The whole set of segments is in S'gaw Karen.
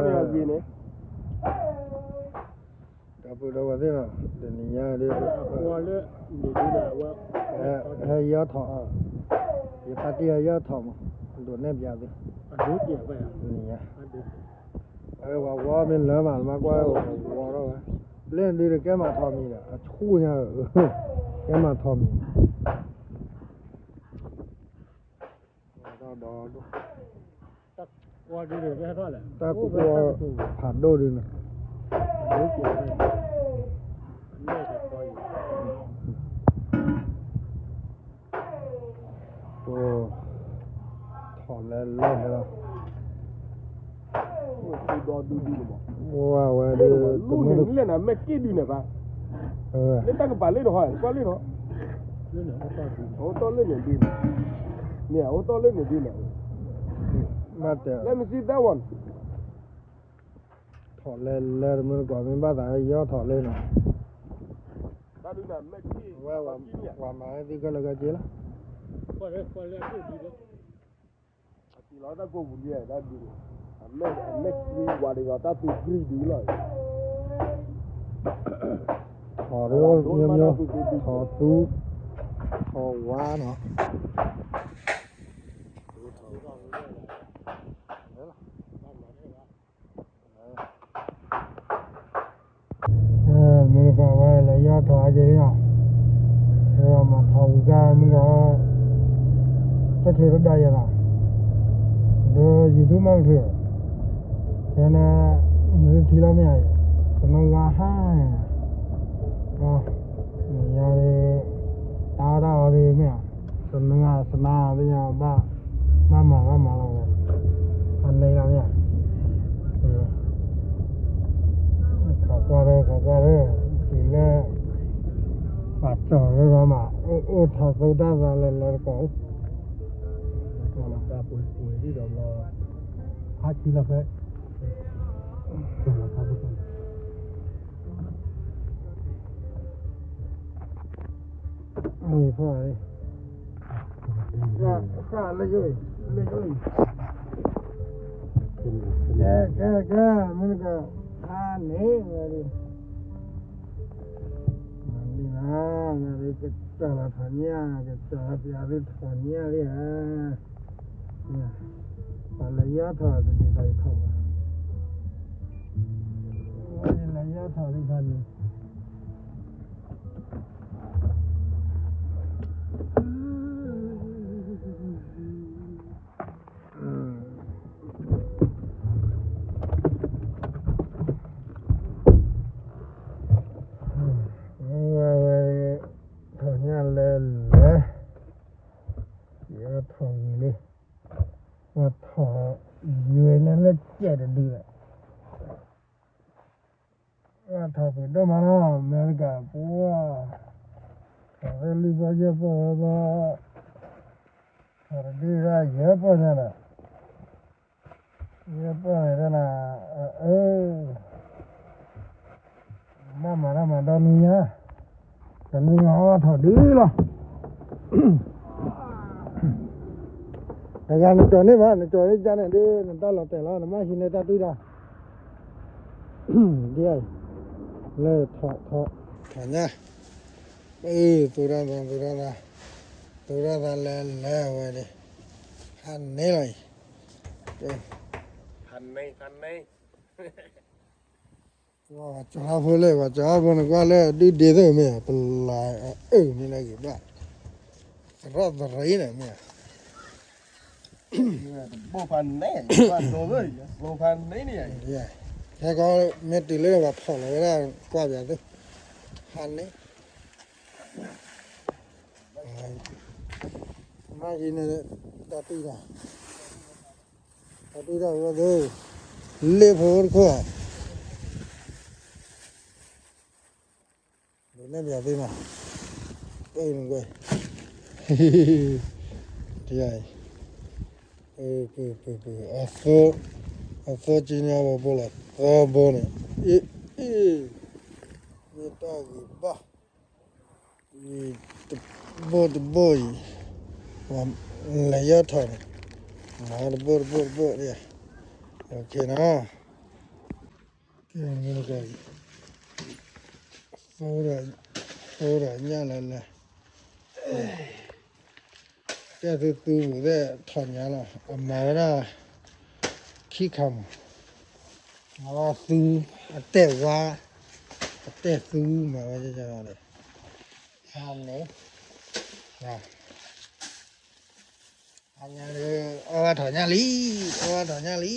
န့ၣ် ဒီပုၢ်ဒီဝဲၢ်သ့ၣ်နီၤ တနံၤညါဒီး ဟဲယီၢ်ထီၣ်, ယပၢ်တံၢ်ဟဲယီၢ်ထီၣ်မး, ဒိးနဲၣ်ပျးသု, တနံၤညါ အဝဲဝၤဝီမ့ၢ်လၢမး နမ့ၢ်ကွၢ်ဝဲဝီထီၣ်ဝဲ, လၢဒုးတကဲမးထီၣ်မံၤဒီး အဆူၣ်ညါ, ကဲမးထီၣ်မံၤ ဒီး တၢ်ကွၢ်ဖးဒိၣ်ဒုးန့ၣ်, ထီၣ်လဲၤလဲၤဟဲလီၤ, ဝဲဝဲဒုး တမ့ၢ် လၢတၢ်ကပၤလၢနဟီ ကွၢ်လၢနဟီ, အိၣ်တီၢ်လၢန့ၣ်ဒ်န့ၣ်, န့ၣ် အိၣ်တီၢ်လၢန့ၣ်ဒ်န့ၣ်, မ့ၢ်တဲ Let me see that one. ထီၣ်လဲၤလဲၤတမုၢ်တကိးမ့ၢ်ဘၣ်သးယီၢ်ထီၣ်လၢနီၤ, ဝဲ ပှၤမၤဝဲသံခဲလၢာ်ခဲဆ့လီၤ, အစံးလီၤတၢ်ကိးပူၤလံ, တၢ်ဒုး, အမဲာ်ကွံဝါဒ်သိးတၢ်သူပြံဒုလီၤ, ထီၣ်ဒ် မျိုးမျိုး, ထီၣ်သူ, ထီၣ်ဝါနီၤ, မ့ၢ်ကဝဲလဲၤယီၢ်ထီၣ်အက့ၤလီၤ, မၤထီၣ်ဝံၤကါမ့ၢ်ဒီး တချုးတဒါယဲၢ်လီၤ, ဒီး YouTube မၤကချုး, ဖဲန့ၣ် မ့ၢ်ထံလီၤမ့ၢ်ဧါ, သနဝါဟါ, မ့ၢ်ယါ, တၢ်အီၣ်တၢ်အီဒ်မ့ၢ်ဧါ, သနါသနါသ့ၣ်ညါဘၣ်, ဘၣ်မၤဘၣ်မၤလီၤဝဲ, အန့ၣ်လီၤမ့ၢ်ဧါ, ခိးကွၢ်ရၢ ခိးကွၢ်ရၢ, တုၤလၢ ပှၤကၠီၤရၢမး, အိၣ်ထီၣ်သိတၢ်သးလဲၤလဲၤတကိး, ပှၤလီၤကါပှ့ၤပှ့ၤဒ်ဒီးလီၤ, ဖးခံလီၤဖဲ ဃၣ်လၢယိအံၤ, လၢယိအံၤ, ကဲ ကဲ ကဲ မ့ၢ်နက ဖးန့ၣ်ဝဲဒၣ်, မၤလံလီၤ, ကစၢ်လီၤထီၣ်ညၣ်, ကစၢ်လီၤပျးသ့ၣ်ထီၣ်ညၣ်သ့ၣ်ဧါ, ပှၤလဲၤယီၢ်ထီၣ်တဒ်သိးယထီၣ်ဘၣ်, ယလဲၤယီၢ်ထီၣ်သ့ၣ်တဖၣ်န့ၣ် ဝဲဝဲ ထီၣ်ညၣ်လဲၤလဲၤ, ယထီၣ်ဝံၤလံ, ဝဲထီၣ်ယွဲၢ်န့ၣ်လၢကဲးတဒုလီၤ. ထီၣ်ဖုးဒိၣ်မးနီၤ အမဲရကၤပူၤ, ထီၣ်ဖဲလွံၢ်ပီၢ်ယဲၢ်ပီၢ်ဝဲဘီ, ထီၣ်တဒုဒၣ်ယဲၢ်ပီၢ်ညါဒီး, ယဲၢ်ပီၢ်န့ၣ်ဒၣ်နၤ, အၢ ဘၣ်မၤတၢ်မၤဒီနွံညါ, တနွံညါအီၣ်ထီၣ်ဒုလီၤ. တဂၤနကၠီၤန့ၢ်ဘၣ် နကၠီၤအ့ၣ်ကၢ်န့ၣ်ဒ် နတၢ်လီၤတဲာ်လီၤ နမ့ၢ်ဟံးန့ၢ်တၢ်တွံၢ်တၢ်, ဒ်အံၤ, လၢထီၣ်ထီၣ်, ထီၣ်ညါ, အၢ သူၣ်ထီၣ်သး သူၣ်ထီၣ်သး, သူၣ်ထီၣ်သးလဲၤလဲၤဝဲဒၣ်, ဟးန့ၢ်လီၤအံၤ, ဟးန့ၢ် ဟးန့ၢ် ပှၤကၠီၤဟးဖိလၢ ပှၤကၠီၤဟးဖိန့ၣ် ကွၢ်လၢဒုၣ်ဒ့သ့ၣ်မ့ၢ် ပလၢအအၢၣ်မ့ၢ်လၢဂ့ၤဘၣ်, သရၣ်သရံန့ၣ်မ့ၢ်, ဘိၣ်ဖးန့ၣ်, ဘိၣ်ဖးန့ၣ်, ဟဲကီး မ့ၢ်တုၤလၢပှၤဖီၣ်လီၤဝဲဒၣ် ကွၢ်ပၠးသု, ဟးန့ၢ်, မ့ၢ်ဟံးန့ၢ် တၢ်တွံၢ်တၢ် တၢ်ဒုၣ်တၢ်ဝဲသ့ၣ်, လ့ၣ်ဖိတခိၣ်ဧါ, ဒိးနဲၣ်ပၠးသ့ၣ်မး, ပၢနကွဲ, တယၤအံၤ, ပၢပၢပၢပၢ, အသိ, အသိကံန့ၣ် အဝဲဘိလီၤသီဘိန့ၣ်, အ့ အ့, မ့ၢ်တၢ်ဂ့ၤဘၣ် တဘိၣ်တဘိၣ်အံၤ, လဲၤယီၢ်ထီၣ်န့ၣ်, မၤတဘိၣ်တဘိၣ်တဘိၣ်ဒၣ်, အိၣ်ခ့နီၤ, မ့ၢ်ကဲ သိဒီး သိဒီးညၣ်လၢလဲၤ ကဲသုသူပူၤသ့ၣ်ထီၣ်ညါလီၤ အမၤဝဲဒၣ် ခံခါမး မၤဝဲသူ အတဲၢ်ဝါ အတဲၢ်သူမၤဝဲဒၣ်ဒီး ဟါန့ၣ် ဟါညါဒီး အီၣ်ဘၣ်ထီၣ်ညၣ်လံ အီၣ်ဘၣ်ထီၣ်ညၣ်လံ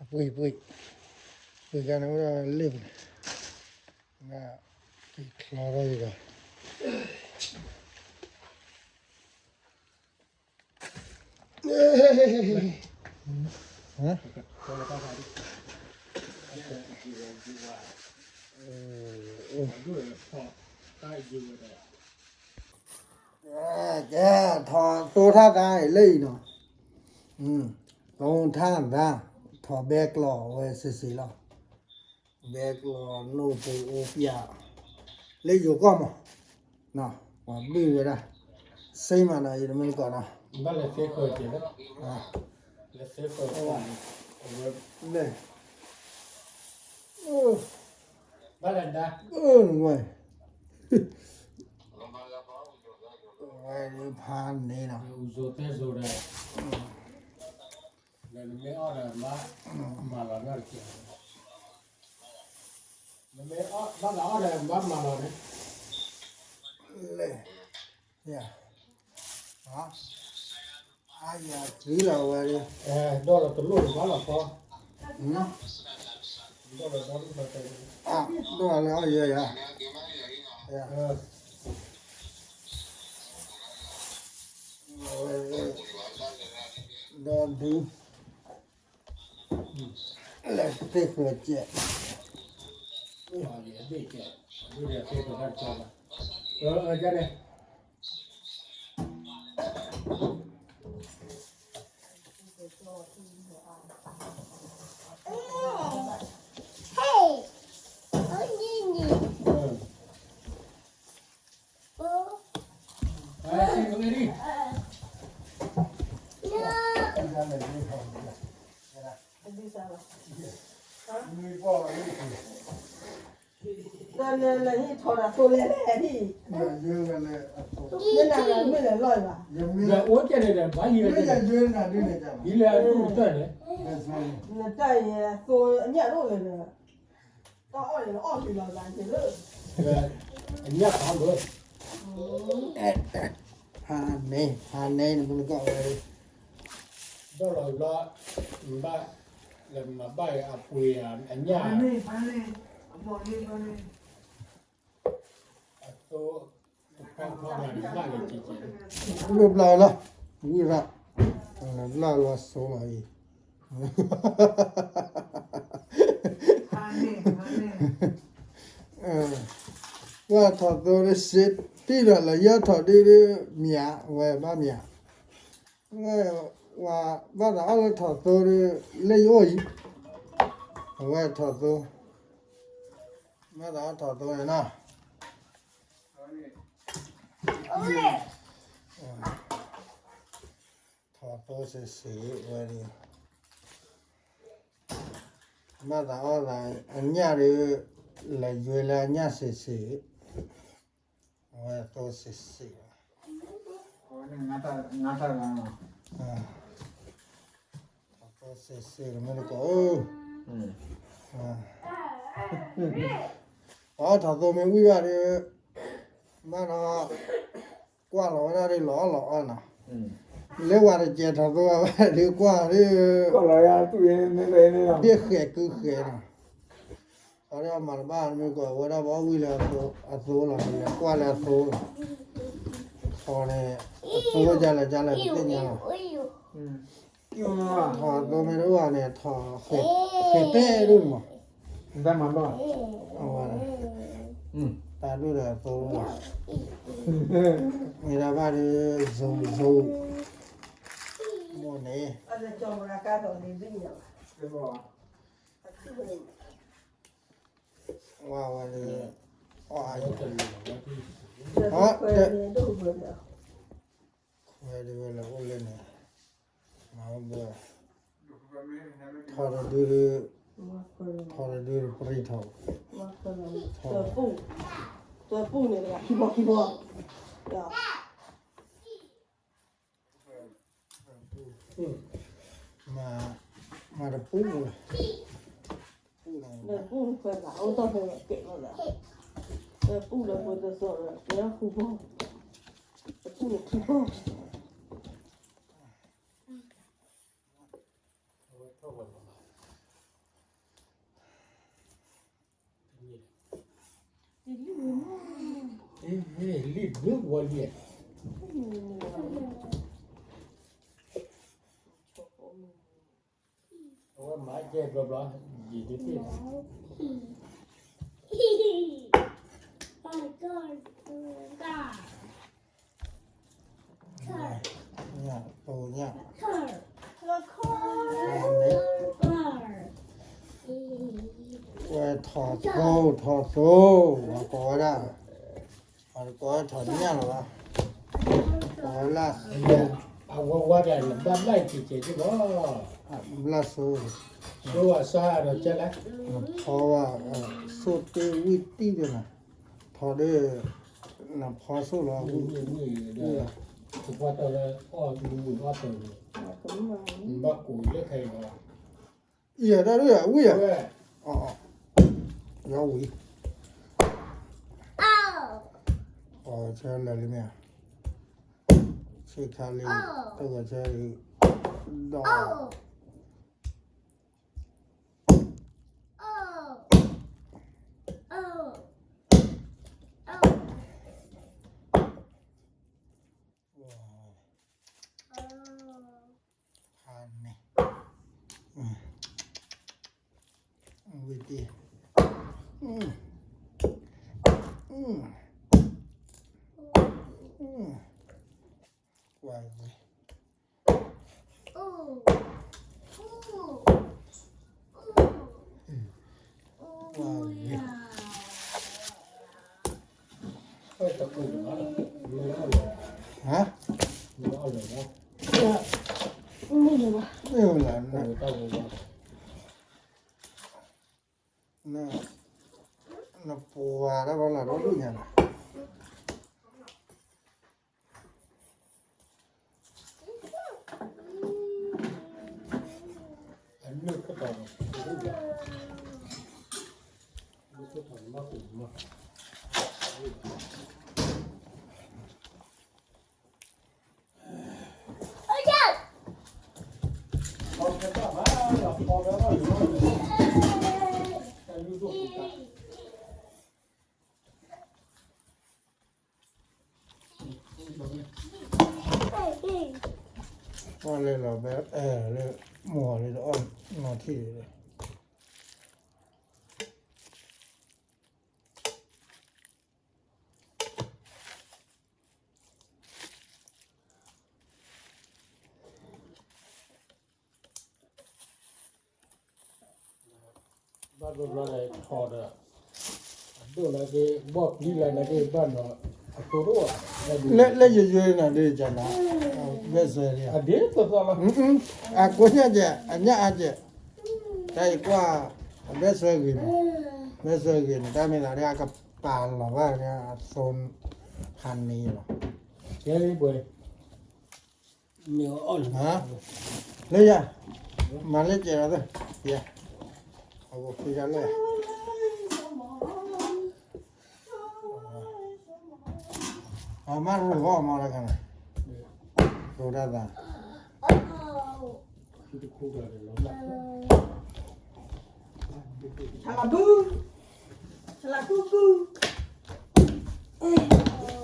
အပှ့ၤပှ့ၤ ပှ့ၤကန့ၣ်အိၣ်ဒီးလ့ၣ်ပူၤန့ၣ် က့ၤချီထီၣ်ယဂီၢ် ကဲ ထီၣ်သိထါသးလၢအံၤနီၤ, သိထါသး ထီၣ်ဘဲကျီၢ်ဝဲစ့ၢ်စ့ၢ်လီၤ, ဘဲကျီၢ်နိၣ်ပူၤအိၣ်ပျၢ် လၢယိၤကီၢ်မး, ပှၤဘုၣ်ဝဲဒၣ် စ့မးနီၤ ယတမ့ၢ်ကီၢ်နီၤ, ဘၣ်လဲၤသ့ဃၢၤကဲး, လဲၤသ့ဃၢၤ လဲၤ ဘၣ်လဲၤဒါ ဝဲဖးန့ၣ်နီၤ, ဒီးနမ့ၢ်အီၣ်ဒီးဘၣ် မၤလီၤနီတက့ၢ်, နမ့ၢ်ဘၣ်သးအီၣ်ဒီးဘၣ်မၤလီၤန့ၣ်, လဲၤ ယၤ အါယၤကံလီၤဝဲဒီး, ဒီးလီၤတလိၣ်ဘၣ်လီၤကီ, ဒီးလီၤဒီးလီၤတလိၣ်, ဒီးလီၤလၢအီၣ်ယဲယၤ, ဒီးဒု လဲၤသ့ဃၢၤကဲး, နလဲၤဟံးထီၣ်တၢ်သိလဲၣ်လဲၣ်ဟံၣ်, မ့ၢ်နၤမ့ၢ်လဲၤလီၤဘၣ်, အိၣ်ကဲန့ၣ်ဒီး ဘၣ်ဟံးလၢယၤဒုန့ၣ်, ဟံးလၢအဒုတၢ်န့ၣ်, နတၢ်အံၤသိအညၣ်ဒိၣ်လဲၣ်ဒီး, တၢ်အီၣ်န့ၣ်အီၣ်လံလီၤသးက့ၤလၢ, အညၣ်ဖးဘၢ ဖးန့ၣ် ဖးန့ၣ် နမ့ၢ်ကီၢ်ဝဲ, ဒီးလီၤလီၤ, ဘၣ်, လၢမၤဘၣ်အပှ့ၤအညၣ်, အသိ, တဖၣ်ဖၣ်မၤန့ၣ်ဘၣ်လၢက့ၤက့ၤ, လၢဘျါလီၤ, ဝံၤရၣ်, လၢဘျါလီၤစိလီၤအံၤ ဝဲထီၣ်သိဒီးစ့တံၢ်ဒီးလၢယဲထီၣ်ဒ်ဒ်မၠးဝဲဘၣ်မၠး, ဝဲဘၣ်သးအီၣ်လၢထီၣ်သိဒီး လၢယအိၣ်အံၤ, အဝဲထီၣ်သိ, ဘၣ်သးအီၣ်ထီၣ်သိန့ၣ်နီၤ ထီၣ်သိစ့ၢ်စ့ၢ်ဝဲဒၣ်, ဘၣ်သးအီၣ်သးအညၣ်ဒီး, လဲၤယွဲလၢအညၣ်စ့ၢ်စ့ၢ်, အဝဲသိစ့ၢ်စ့ၢ်လီၤ, သိစ့ၢ်စ့ၢ် မ့ၢ်တကိးဧၢ, ပှၤထီၣ်သိမ့ၢ်ဝံၤဘၣ်ဒီး, ဘၣ်ဒီး, ကွၢ်လီၤဝဲဒၣ်ဒီးလီၤအီၣ်လီၤအီၣ်နီၤ, လၢဝဲတကဲထီၣ်သိဘၣ်ဒီးကွၢ်ဒီး, ဒ့ၣ်ဃဲးကုဃဲးနီၤ, အမၤတဘၣ်မ့ၢ်ကီး အဝဲဒၣ်ပှၤဝံၤလၢအသိလီၤ, လဲၤကွၢ်လၢအသိလီၤ, ထီၣ်န့ၣ်, အသိကလဲၣ်ကလဲၣ်ပသ့ၣ်ညါလီၤ, ထီၣ်သိမ့ၢ်တအိၣ်ဘၣ်န့ၣ် ထီၣ်ဃဲးပဲဒိၣ်န့ၣ်မး, တၢ်ဒိၣ်ဒီးအသိလီၤ, မ့ၢ်ဒၣ်ဘၣ်ဒီး, မိၢ်န့ၣ် ဝဲဝဲလၢ, အ, ခွဲးဒၣ်ဝဲလၢအိၣ်လၢန့ၣ်, မၤဘၣ်, ထီၣ်တဒုဒု ထီၣ်တဒုတပရံထီၣ်, ထီၣ်, တပူန့ၣ်တဂၤ ခံဘီခံဘီ, မၤတပူလီၤ, တပူန့ၣ်, တပူခွဲးဘၣ် အိၣ်တၢ်ဖဲကဲးလီၤ, တပူဒီးပှၤတသီၣ်ဒီး ကဲထီၣ်ဃုဘီ, တပူန့ၣ်ခံဘီ. လံၣ်ဘုဝဲလံၣ်, အဝဲမၤကဲဘျီဘျီ, ယံာ်တသ့ၣ်, ညၣ်, တိၢ်ညၣ်, ဝဲထီၣ်သိ ထီၣ်သိ, ပှၤကိးဝဲဒၣ်, ပှၤတကိးဝဲထီၣ်ညၣ်လီၤဘၣ်, ကိးဝဲလၢ်သိ, အဝဲဝဲဒၣ်နဘၣ်ဘၣ်က့ၤကဲးက့ၤလီၤ, လၢ်သိ, သိဝဲစါဒီးကဲလဲၣ်, နဖီဝဲ, သိတ့ၢ်ဝံၣ်တံၢ်ဒီးနၤ, ထီၣ်ဒီး, နဖီသိလီၤ, ဝံၣ်, ဝံၣ်, သပှၢ်တၢၢ်လၢအီၣ်မူအီၣ်တၢ်န့ၣ်, နဘၣ်ကိးလၢခဲအံၤလီၤ, အံၤတၢ်ဒ်အဝံၣ်ဧါ, အီၣ်, ယဝံၣ်, အီၣ်ဆၢလၢာ်လံမ့ၢ်ဧါ, ဆ့ခါလံ, တဂၤဆၢလံ, ဒီး ဖးန့ၣ်, ဝံၣ်တံၢ်, ကွၢ်, ကွၢ်, ဟါ, မ့ၢ်လၢ, နပှၤတၢ်ဘၣ်လၢ်ဒီဒူၣ်ညါန့ၣ် အီၣ်လဲလီၤဘဲအဲၣ်လၢ မိၢ်လၢတအီၣ်နီၢ်ထံၣ်လၢ ဘၣ်ဘျီဘျီန့ၣ်ထီၣ်ဒီး အဒိၣ်လၢက့ၤ ဘီၣ်ပျံၤလၢန့ၣ်က့ၤဘၣ်နီၤ အသိတအိၣ် လၢယယွဲနၤဒ်ကနၤ ဘဲစွဲလံ အဒ်သိးသိးလီၤ အကိးညၣ်ကဲ အညၣ်အါကဲ တၢ်အံၤကွၢ် အဘဲစွဲဂ့ၤနီၤ ဘဲစွဲဂ့ၤန့ၣ် တၢ်မ့ၢ်သးဒ်အကပာ်လီၤဘၣ် အသိဟးန့ၢ်လီၤ ကဲလံပှဲၤ မ့ၢ်အီၣ်လၢ လၢယၤ မၤလၢကဲလီၤသ့ ယၤ အဝဲဃ့တၢ်လၢ အမါရိၤဂီၢ်မၤလၢကနၤ ရိၤတၢ်သး ဆလးဘု ဆလးကူကူ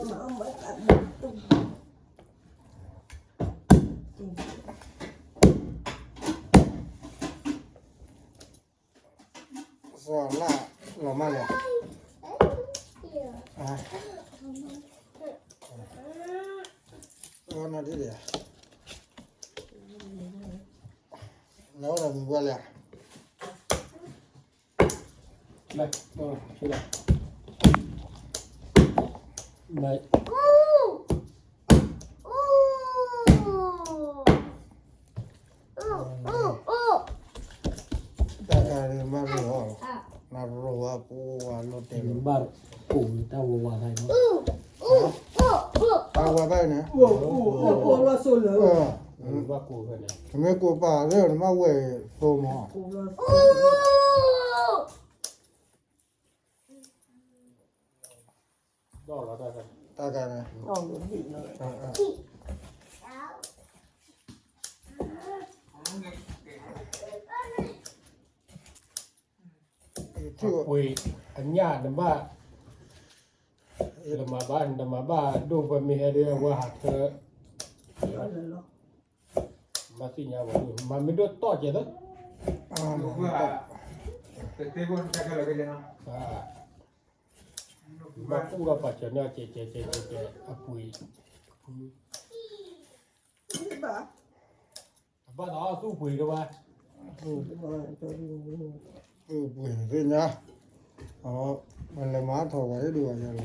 မၤမၤတၢ်ဘု စီၤလၢလီၤမၢ်လၢ အ အနီၢ်ဒ်လဲၣ် လၢအိၣ်ဒီးမူၤဘၣ်လၢ တၢ်တ ဘၣ်ရိၣ်အီၤ, နရိၣ်ဝဲပဝဲလီၤတဲာ်လီၤ, ဘၣ်ကိၢ်တၢ်ဝဲဝါသးန့ၣ်, တၢ်ဝဲဘၣ်န့ၣ်, နမ့ၢ်ကိၢ်ပာ်လၢနမ့ၢ်ဝဲသိမး တၢ်ကန့ၣ်, ပှ့ၤအညၣ်နဘၣ်, နမၤဘၣ်, နမၤဘၣ်ဒိၣ်ပမ့ၢ်ဟဲဒ်အဝဲဟးထၢ, မၤသ့ၣ်ညါဝဲ, မၤမ့ၢ်ဒိၣ်တီၢ်ကဲသၢ, မၤကူၣ်ဒီးပာ်စၢၤန့ၢ်ကဲကဲကဲကဲကဲ, အပှ့ၤ, အဘၣ်သးအသူၣ်ပှ့ၤတဝဲ, ပှ့ၤသ့ၣ်ညါ, မလဲၤမၤထီၣ်ဝဲဒၣ်ဒုးဝဲယၤလီၤ,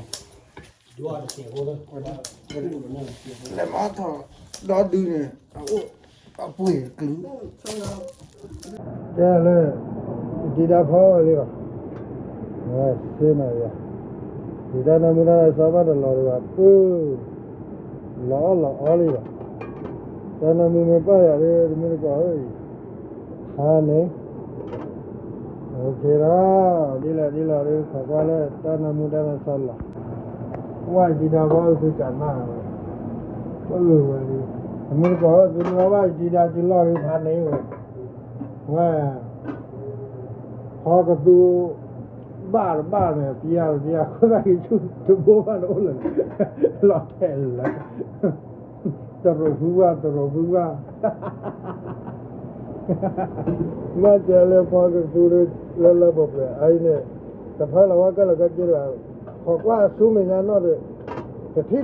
လဲၤမၤထီၣ်ဒီဒုန့ၣ်, အအိၣ်, အပှ့ၤကလုာ်, တဲလၢ, ယတံၤဒါဖီဝဲလံလီၤ, ဝဲစ့နၤယၤ, ယတၢ်နၢမူတၢ်နၢစီဘၣ်တလီၤဒံးဘၣ်, ပၢ်, လီၤအီၣ်လီၤအီလံလီၤ, တၢ်နၢမူမ့ၢ်ပၢ်ယၤဒ်တမ့ၢ်တကိး, ဟါန့ၣ် လီၤ, ဒ်လဲၣ်ဒ်လဲၣ်ဒ် ခိးကွၢ်လၢတၢ်နၢမူတၢ်နၢစီလီၤ, ဝဲယတံၤဒါဖီအုးသုကနၣ်ဝဲ, ပၢ်ဝဲ, တမ့ၢ်တကိးသုတလီၤဘၣ် ယတံၤဒါစုလီၢ်ဒ်ဖးန့ၣ်ဝဲ, ဝဲ ဖီကသူ ဘၣ်တဘၣ်န့ၣ် ပျဲတပျဲ အဃိသတးက့ၤဆူတဘိဘၣ်တအိၣ်လၢၤ, လီၤထဲးလၢာ်, တရိးဖုဘၣ် တရိးဖုဘၣ်, ဘၣ်စၢၤလၢဖီကသူလၢလၢပှဲၤပှဲၤအံၤန့ၣ်, တဖၢလီၤဝဲကဲလီၤကဲက့ၤဒီး, ခိးကွၢ်ဆူမဲာ်ညါနီၣ်ဒီး, တထံၣ်ဒီး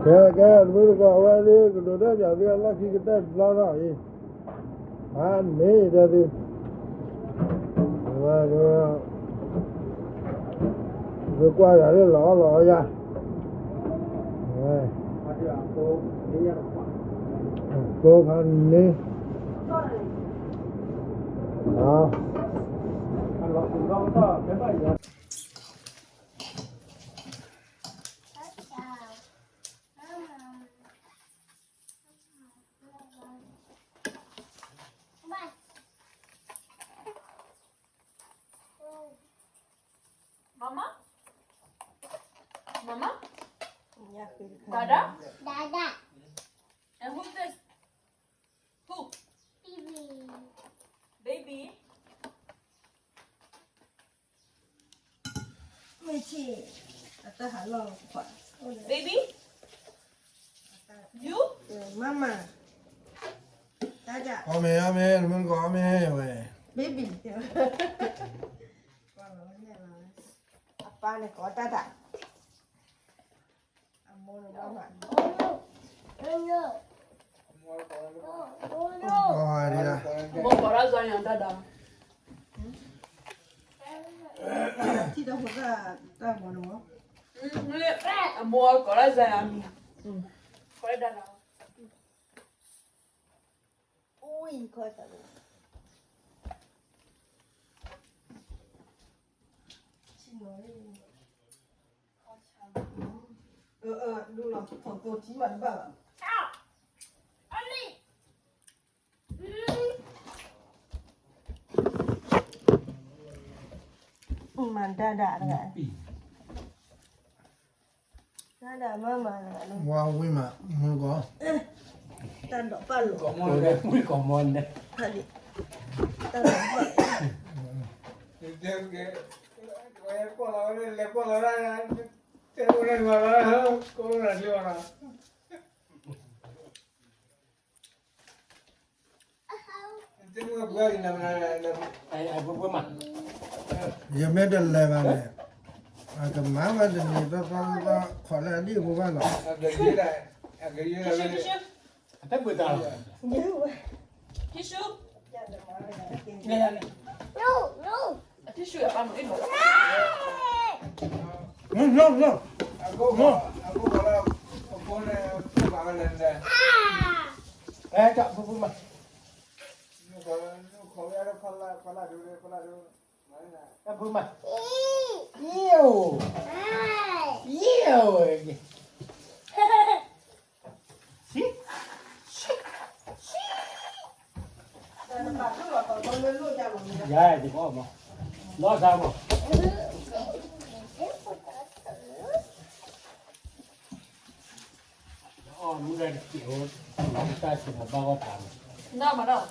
ကဲကဲ တမ့ၢ်တကိးဝဲဒ် ကဒိးတၢ်ပၠးသုအလီၢ်ခံကတၢၢ်တဘျီနီၣ်အံၤ, ဖးန့ၣ်တဲသု, ဝဲ, သုကွၢ်ယၤလၢလီၤအီၣ်လီၤအီယၤ, ဝဲ, သိဖးန့ၣ်, Mama? Mama? Dada? Dada. And who's this? Who? Baby. Baby? မ့ၢ်ဆ့, အတၢ်ဟးလီၢ်ခွါ, Baby? You? Mama. Dada. အီၣ်မ့ၤ အီၣ်မ့ၤ နမ့ၢ်ကီးအီၣ်မ့ၤဝဲ, Baby. အပၢ်န့ၣ်ကီး Dada. အမိၢ်န့ၣ် Mama. အမိၢ်ကီး Zion Dada. ထံၣ်တၢ်ဖိသၣ်တၢ်မီၤန့ၣ်မီၤ, အမိၢ်ကီးလၢ Zion မံၤ, ကီးလၢ Dada. အူအံၤ ကီးတၢ်လၢ ဒူလီၤ ထိၣ်သိထံမးတဘၣ်ဘၣ်. မၤဒၣ်ဒၣ်တဂၤ, ဒၣ်ဒၣ်မၤမၤတဂၤလီၤ, ဝါဝံၣ်မး မူကီး, တၢ်ဒိးပာ်လိာ်, ဝံၣ်ကီးမီန့ၣ်, တၢ်ဒိးပာ်, လဲၤကွၢ်လီၤဝဲ လဲၤကွၢ်လီၤဝဲဒၣ်, တဲဝဲဒၣ်မၤလီၤ, ကိးလီၤလီၤ, ယမ့ၢ်တလဲၤဘၣ်န့ၣ်, အကမၤဝဲတနံၤသီသီသီ ခိးလၢအဒံၣ်အဖိဘၣ်လီၤ, အတဘၣ်တၢ်လီၤ, tissue, tissue, tissue, အဲ တၢ်ဖုဖုမး, နခိးဝဲ ဖုမး, ယိၤ, ယိၤ, ယၤယကီၢ်မး, လီၤသးမး, အီၣ်မူဒါတက့ၢ်, တၢ်စံးပဘၣ်ဂီၢ်ပာ်မး,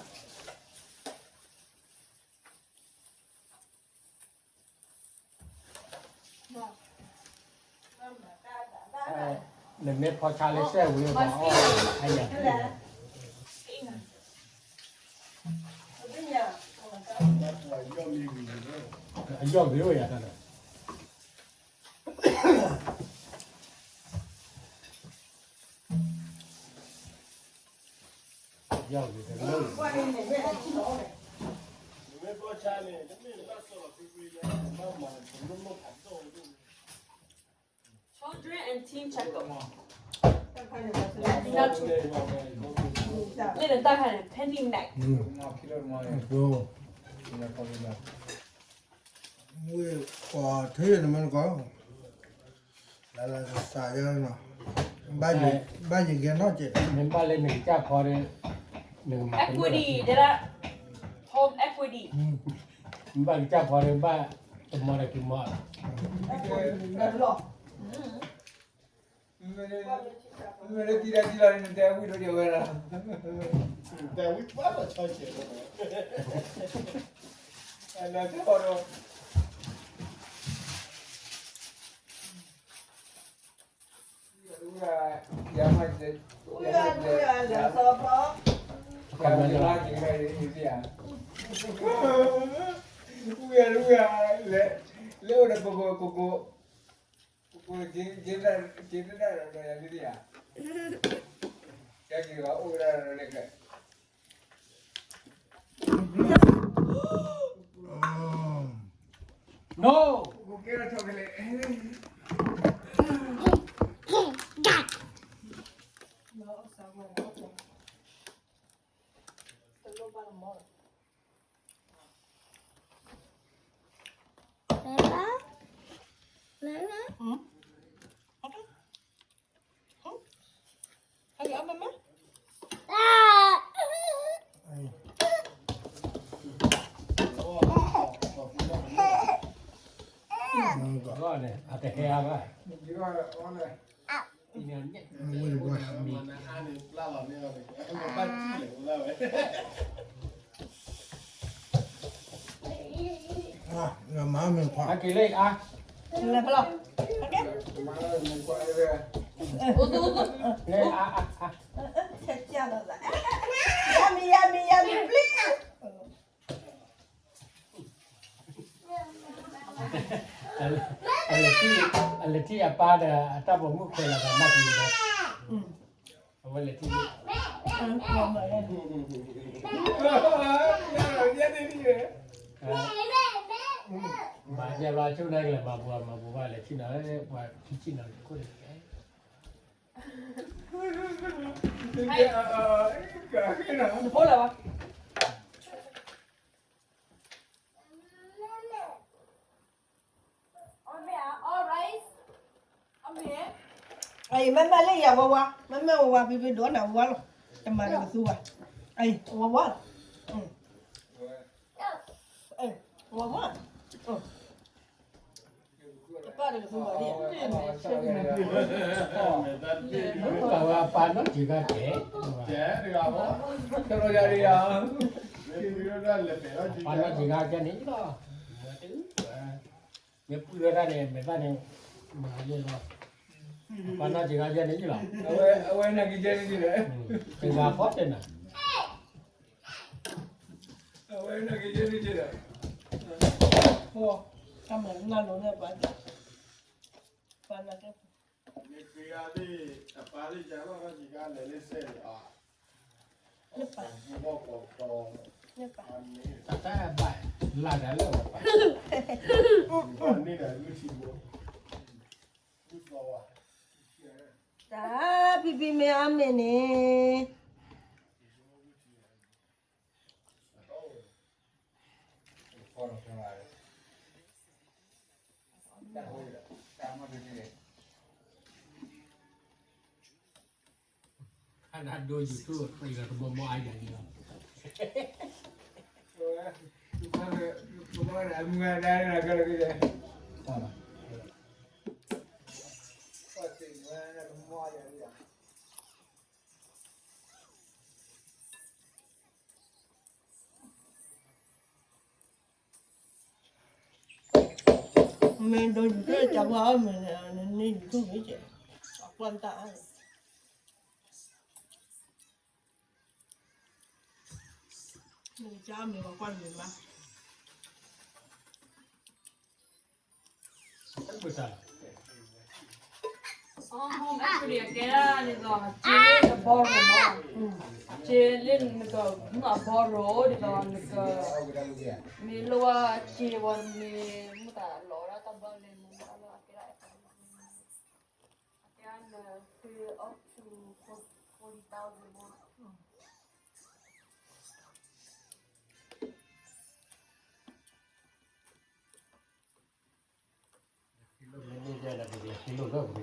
နမ့ၢ်ဖီဆါလၢစဲဝံၤဘၣ်အီၣ်, အယီၢ်ဂ့ၤဝဲယၤတၢ်ဒီး, ယီၢ်ဂ့ၤတလၢ, နမ့ၢ်ဖီဆါန့ၣ် တမ့ၢ်ဘၣ်စီၢ်လီၤဖံဖံလၢ ဘၣ်မၤလိမ့ၢ်ဖးဒိၣ်ဒိၣ်န့ၣ် Children and Teen Checkup လၢနတၢ်ခါန့ၣ် pending night ဝ့ၢ်ကွၢ်ထံၣ်နမ့ၢ်နကီၢ်, လၢလၢကစၢ်ယါနီၤ, ဘၣ်ယကဲနီၢ်ကဲး, မ့ၢ်ဘၣ်လၢနကစၢ်ဖီဒီး, နကမၤ equity တဲဒၣ် home equity မ့ၢ်ဘၣ်ကစၢ်ဖီဒီးဘၣ်, တမီဒီးကမီ, မ့ၢ်လၢတံၤလၢတံၤလီၤန့ၣ် နတဲဝံၤဒိၣ်ဒၣ်ဝဲဒၣ်, တဲဝံၤဘၣ်လီၤဆီဆဲး, လၢတဲအီၤဒီး ဝံၤဂၤ, ယၤမး, ဝံၤဂၤ, လၢစီၤပီ, ဝံၤဂၤ, ဝံၤဂၤ, လၢအိၣ်ဒီးပကိး, ပကိး, ပကိး, က့ၤသဒၣ်ဒီးယၤလံယၤ, ယက့ၤဂၤအိၣ်ဝဲဒၣ်ဒီးလဲၤကဲ No. မၤမ့ၢ်ခွါ, က့ၤလၢအါ, လၢဖဲလီၤ, အိၣ်သူ, အိၣ်သူ, လၢအါ, အါ, အါ, Yummy, yummy, yummy, please. အလဲၤထံၣ်, အလဲၤထံၣ်အပၢ်ဒီး အတၢ်ပိာ်မုၣ်ခွဲးလီၤသးမၤက့ၤဒီး, အဝဲလဲၤထံၣ်, မၤယဲဘျီဆိၣ်န့ၣ်ကလဲၤမၤပူၤ မၤပူၤဘၣ်လဲၤထံၣ်နီၤ, ပှၤထံၣ်ဆံၣ်နီၤခိၣ်န့ၣ်, နဖိလၢၤဘၣ်. အံၤ မ့မ့ၢ်လၢယၤဝါဝါ, မ့မ့ၢ်ဝါဝါ ဖံဖံဒိၣ်နၤဝါလီၤ, တမၤတကသူဘၣ်, အံၤ ဝါဝါလီၤ, ဝါဝါ, တပၣ်တကသူဘၣ်ဒ်, ပှၤပာ်နီၢ်စှၤဂၤကဲ, ပာ်နီၢ်စှၤဂၤကဲန့ၣ်လီၤ, မ့ၢ်ပုၢ်ဝဲဒၣ်န့ၣ် မ့ၢ်ဘၣ်န့ၣ်, မၤလၢလီၤ, ပှၤနီၢ်စှၤဂၤကဲန့ၣ်လီၤ, အဝဲနာ်က့ၤကဲန့ၣ်, တဂၤဖီတဲနၤ, အဝဲနာ်က့ၤကဲန့ၣ်, တၢ်မၤနၢ်လိၤန့ၣ်ပှၤ, ပှၤနာ်က့ၤ, မ့ၢ်ဃ့ဂၤသ့ၣ်, အပၢ်သ့ၣ်ယၤဘၣ်ဘၣ်စှၤဂၤလဲၤလၢစဲးန့ၣ်အီၤ, လၢပၢ်, တၢ်ဘၣ်, လၢဒၣ်လၢပၢ်, န့ၣ်ဒၣ်ဂုၢ်ထံဘိ, ဂုၢ်သီဝါ, တၢ်ဖံဖံမ့ၢ်အါမ့ၢ်န့ၣ် အ ခါနၤဒိ YouTube တဘီမီအါယၤန့ၣ်လီၤ. မ့ၢ်ဒိ YouTube ကပှၤအီၣ်မ့ၤန့ၣ် နန့ၢ် YouTube မ့ၢ်ကဲ အကွၢ်တၢ်အါ မ့ၢ်ကၢ်မ့ၢ်ပှၤကွၢ်မ့ၢ်မး အဟိမ့ၢ်ပှၤကဲဒၣ်ဒ်သိး က့လ့ၣ်တဘီရိၤမး, က့လ့ၣ်နကမုၢ်အဘီရိၤဒ်သိးနက မ့ၢ်လိၣ်ဘၣ်က့ဝဲမ့ၢ်မုၢ်တၢ်လီၤဒၣ်တၢ်ဘၣ်လဲၣ်မ့ၢ်မုၢ်တၢ်လီၤကဲဒၣ် အကဲန up to forty thousand မး ဘၣ်လီၤဒ်သိး ဘၣ်လီၤဒ်သိး အီၣ်မီ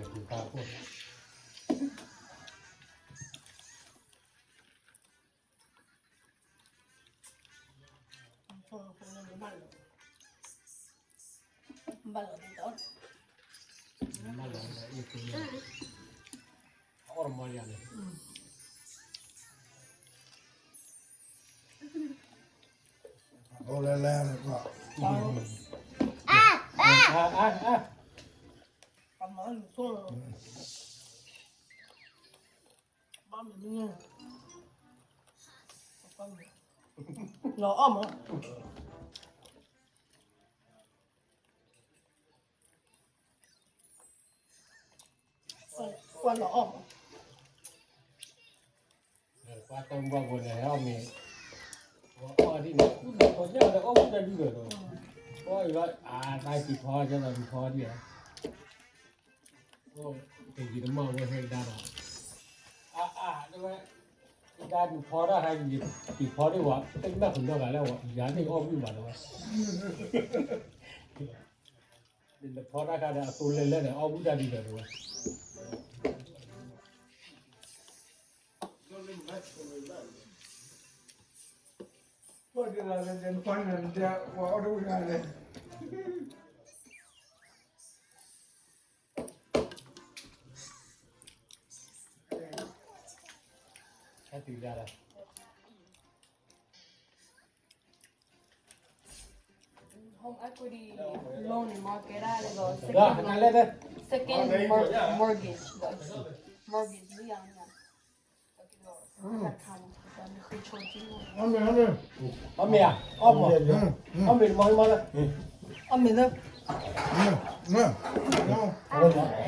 ယၤန့ၣ် အီၣ်လဲၣ်လဲၣ် အါ အါ အါ ဘၣ်မနုၤ လီၤအီၣ်မး ကွၢ်လီၤအီၣ်မး ပှၤတၢ်မုၢ်ဘၣ်ဘိန့ၣ် ဟဲအီၣ်မ့ၤ အီၣ်ဒ်န့ၣ် အူၣ်ဒီးခီၣ်ညၣ်ဒီးအီၣ်မ့ၤတၢ်ဒုဒီး အီၣ်အံၤလီၤ အါ တၢ်စံးဖီ ကၢ်သးစံးဖီဒ်ဧါ ကယံာ်တမီၢ်ဝဲဟဲကဒါဒီး အါ အါ တဲဝဲ ကဒါဒုးဖီတၢ်ဟဲကယံာ် စံးဖီဒ်ဝဲ တၢ်ကနၣ်ခိၣ်နီၢ်ဂၤလၢဝဲ ယၤန့ၣ်အီၣ်ဘုၣ်ဘၣ်တဲဝဲ နဖီတၢ်ခါဒီးအသိလဲၤလဲၤန့ၣ် အီၣ်ဘုၣ်တၢ်ဒုဒီးတဲဝဲ ဟဲတုၤယၤလီၤ home equity loan န့ၣ် မ့ၢ်ကဲဒၣ်ဒ်သိး second mortgage ဒီး mortgage လံဧါ အီၣ်မ့ၤဧါ အီၣ်မ့ၤ အီၣ်မ့ၤ အီၣ်မ့ၤလၢ